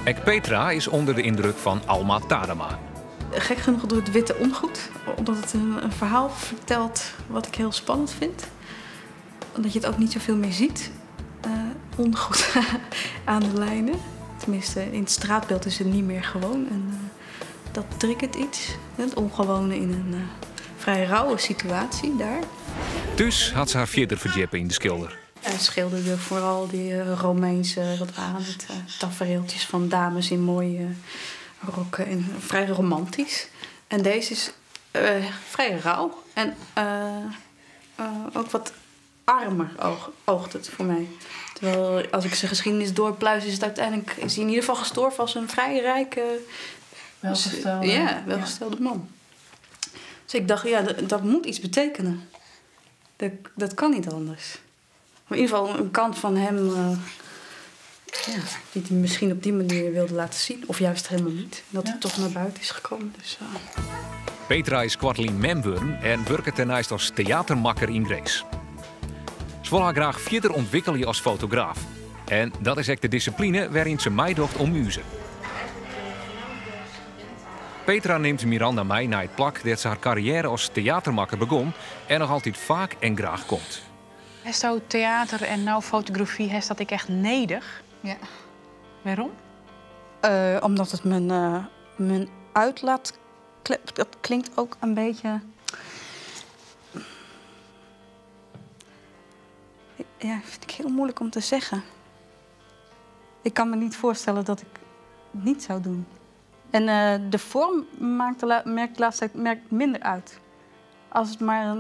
Ek Petra is ûnder de yndruk fan Alma Tadema. Gek genoeg door het witte ongoed. Omdat het een verhaal vertelt wat ik heel spannend vind. Omdat je het ook niet zoveel meer ziet. Ongoed aan de lijnen. Tenminste, in het straatbeeld is het niet meer gewoon. En dat triggert iets. Het ongewone in een vrij rauwe situatie daar. Dus hat se har fierder ferdjippe yn de skilder. Hij schilderde vooral die Romeinse, wat waren het, tafereeltjes van dames in mooie rokken en vrij romantisch. En deze is vrij rauw en ook wat armer oogt het voor mij. Terwijl als ik zijn geschiedenis doorpluis, is het uiteindelijk, is hij in ieder geval gestorven als een vrij rijke, Welgestelde. Ja, welgestelde man. Dus ik dacht, ja, dat moet iets betekenen. Dat kan niet anders. Maar in ieder geval een kant van hem, ja, die hij misschien op die manier wilde laten zien. Of juist helemaal niet. Dat hij toch naar buiten is gekomen. Dus. Petra is koartlyn mem wurden en wurket dêrneist as teatermakker yn Grins. Se wol har graach fierder ûntwikkelje as fotograaf. En dat is ek de dissipline wêryn't se meidocht oan Muze. Petra nimt Miranda mei nei it plak dêr't se har karriêre as teatermakker begûn en noch altyd faak en graach komt. Hasto teater en no fotografy, hast dat ek echt nedich? Ja. Wêrom? Omdat het mijn uitlaatklep, dat klinkt ook een beetje... Ja, vind ik heel moeilijk om te zeggen. Ik kan me niet voorstellen dat ik het niet zou doen. En de vorm maakt de merkt de laatste tijd merkt minder uit. Als het maar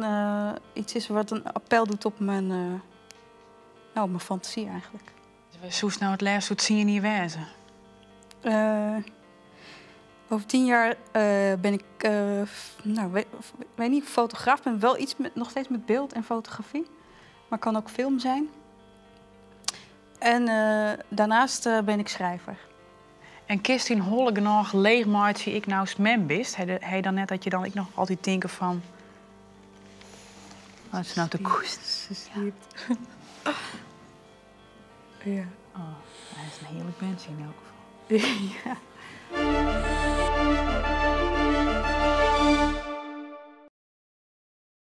iets is wat een appel doet op mijn fantasie eigenlijk. Soest nou it leafst oer 10 jier wêze? Over 10 jaar ben ik nou, weet niet, fotograaf. Ben wel iets met, nog steeds met beeld en fotografie. Maar kan ook film zijn. En daarnaast ben ik schrijver. En kinst dyn holle genôch leechmeitsje ek no'st mem bist? Ha je dan net dat je dan ek noch altyd tinke fan... Wat is no te koest? Ze sliept. Ja. Oh, hy is in hearlik mens yn elk gefal. Ja.